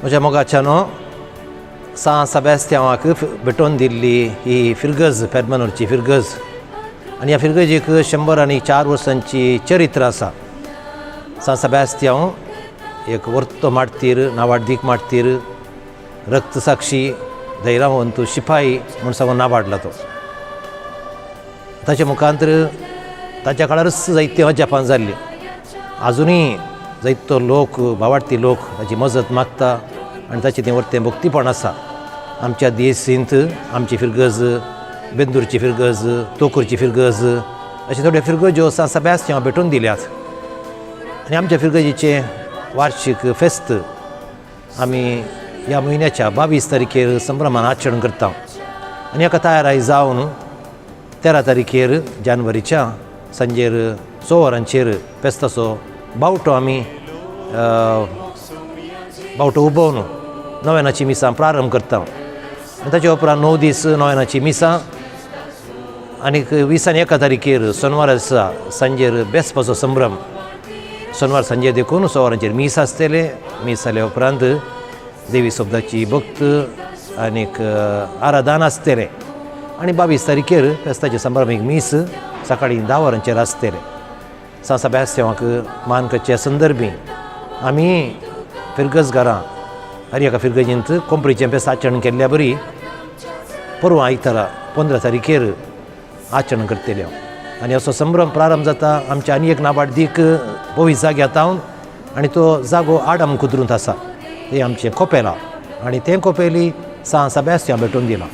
म्हज्या मोगाच्यानो, सां सेबास्तियांवाक भेटोवन दिल्ली ही फिरगज, पेरमानूरची फिरगज. आनी ह्या फिरगजीक 104 वर्सांची चरित्र आसा. सां सेबास्तियांव एक वर्तो मार्तीर, नावाडदीक मार्तीर, रक्तसाक्षी, धैर्यवंत शिपाई म्हूण सांगून नावाडला तो. ताच्या मुखांतर ताच्या काळारच जायतीं अजापां जाल्लीं. आजुनूय जायतो लोक, भावार्थी लोक ताची मजत मागता आनी ताचें तें वर्तें भक्तीपण आसा. आमच्या देसींत आमची फिरगज, बेंदूरची फिरगज, तोकूरची फिरगज, अशे थोड्यो फिरगज्यो सां सेबास्तियांव भेटून दिल्यात. आनी आमच्या फिरगजीचें वार्शीक फेस्त आमी ह्या म्हयन्याच्या 22 तारखेर संभ्रमान आचरण करता. आनी हाका तयाराय जावन 13 तारखेर जानेवारीच्या सांजेर 6 वरांचेर फेस्ताचो बावटो आमी बावटो उबोवन नव्यानाची मिसां प्रारंभ करता. आनी ताच्या उपरांत 9 दीस नव्यानाची मिसां आनीक 20 आनी 1 तारखेर सोनवार दिसा सांजेर बेसपाचो संभ्रम. सोनवार सांजे देखून 6 वरांचेर मीस आसतलें. मीस जाल्या उपरांत देवी शब्दाची भक्त आनीक आराधन आसतलें. आनी 22 तारखेर फेस्ताचें संभ्रमीक मीस सकाळीं 10 वरांचेर आसतलें. सां सेबास्तियांवाक मान करचे संदर्भी आमी फिरगजगारां हर एका फिरगजींत कोंपरीचें फेस्त आचरण केल्ल्या बरी परवां आयतारा 15 तारखेर आचरण करतले हांव. आनी असो संभ्रम प्रारंभ जाता आमच्या आनी एक नाबाडदीक पवीस जाग्यार जावन आनी तो जागो आडम कुद्रूंत आसा, तें आमचें कोपेला. आनी तें कोपेली सां सेबास्तियांव भेटोवन दिलां.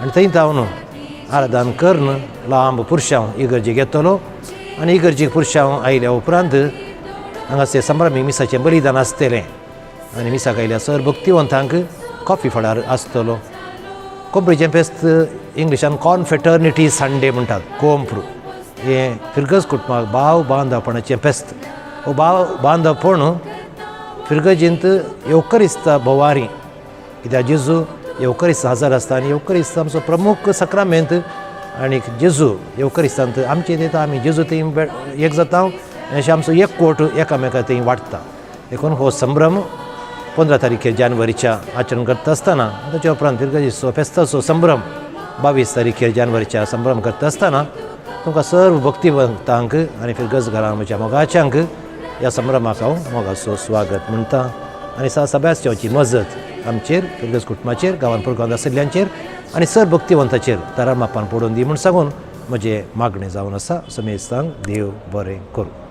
आनी थंय जावन आराधन करून लांब पुरशांव इगर्जेक येतलो. आनी इगर्जेक पुरशांव आयल्या उपरांत हांगासर संभ्रमी मिसाचें बलिदान आसतलें. आनी मिसाक आयल्या सर भक्तिवंतांक कॉफी फळार आसतलो. कोंपरीचें फेस्त इंग्लिशान कॉनफ्रेटर्निटी संडे म्हणटात. कोंप्रू हें फिरगज कुटुंबाक भाव बांदवपणाचें फेस्त. हो भाव बांदवपण फिरगजींत येवकरिस्त भोवारी, कित्याक जेजू येवकरिस्त हजर आसता आनी येवकरिस्त आमचो प्रमुख सक्रामेंत. आनी जेजू येवकरिस्तांत आमचे दिता, आमी जेजू थंय एक जाता आनी अशें आमचो एकवट एकामेका थंय वाडटा. देखून हो संभ्रम 15 तारखेर जानेवारीच्या आचरण करता आसतना, ताच्या उपरांत फिरगजीचो फेस्ताचो संभ्रम 22 तारखेर जानेवारीच्या संभ्रम करता आसतना तुमकां सर्व भक्तिवंतांक आनी फिरगजगारांक, म्हज्या मोगाच्यांक ह्या संभ्रमाक हांव मोगाचो स्वागत म्हणटा. आनी सां सेबास्तियांवची मजत आमचेर, फिरगज कुटुंबाचेर, गांवान पुरगांवांत आशिल्ल्यांचेर आनी सर भक्तिवंताचेर तारा मापान पडून दी म्हूण सांगून म्हजें मागणें जावन आसा. समेस्तांक देव बरें करूं.